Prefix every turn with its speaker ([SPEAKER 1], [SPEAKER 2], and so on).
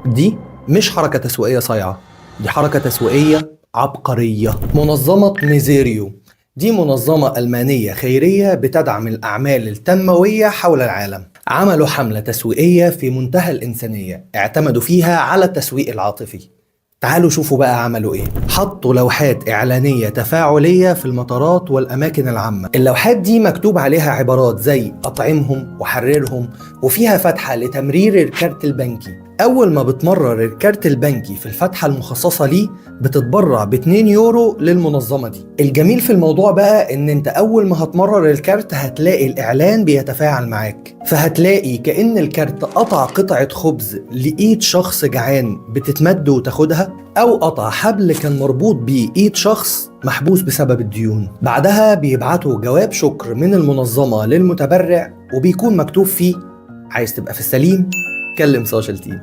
[SPEAKER 1] دي مش حركة تسويقية صايعة، دي حركة تسويقية عبقرية. منظمة ميزيريو دي منظمة ألمانية خيرية بتدعم الأعمال التنموية حول العالم. عملوا حملة تسويقية في منتهى الإنسانية، اعتمدوا فيها على التسويق العاطفي. تعالوا شوفوا بقى عملوا ايه. حطوا لوحات إعلانية تفاعلية في المطارات والأماكن العامة. اللوحات دي مكتوب عليها عبارات زي أطعمهم وحررهم، وفيها فتحة لتمرير الكارت البنكي. أول ما بتمرر الكارت البنكي في الفتحة المخصصة ليه بتتبرع ب 2 يورو للمنظمة دي. الجميل في الموضوع بقى إن أنت أول ما هتمرر الكارت هتلاقي الإعلان بيتفاعل معاك، فهتلاقي كأن الكارت قطع قطعة خبز لإيد شخص جعان بتتمد وتاخدها، أو قطع حبل كان مربوط بيه إيد شخص محبوس بسبب الديون. بعدها بيبعتوا جواب شكر من المنظمة للمتبرع، وبيكون مكتوب فيه: عايز تبقى في السليم؟ كلم social team.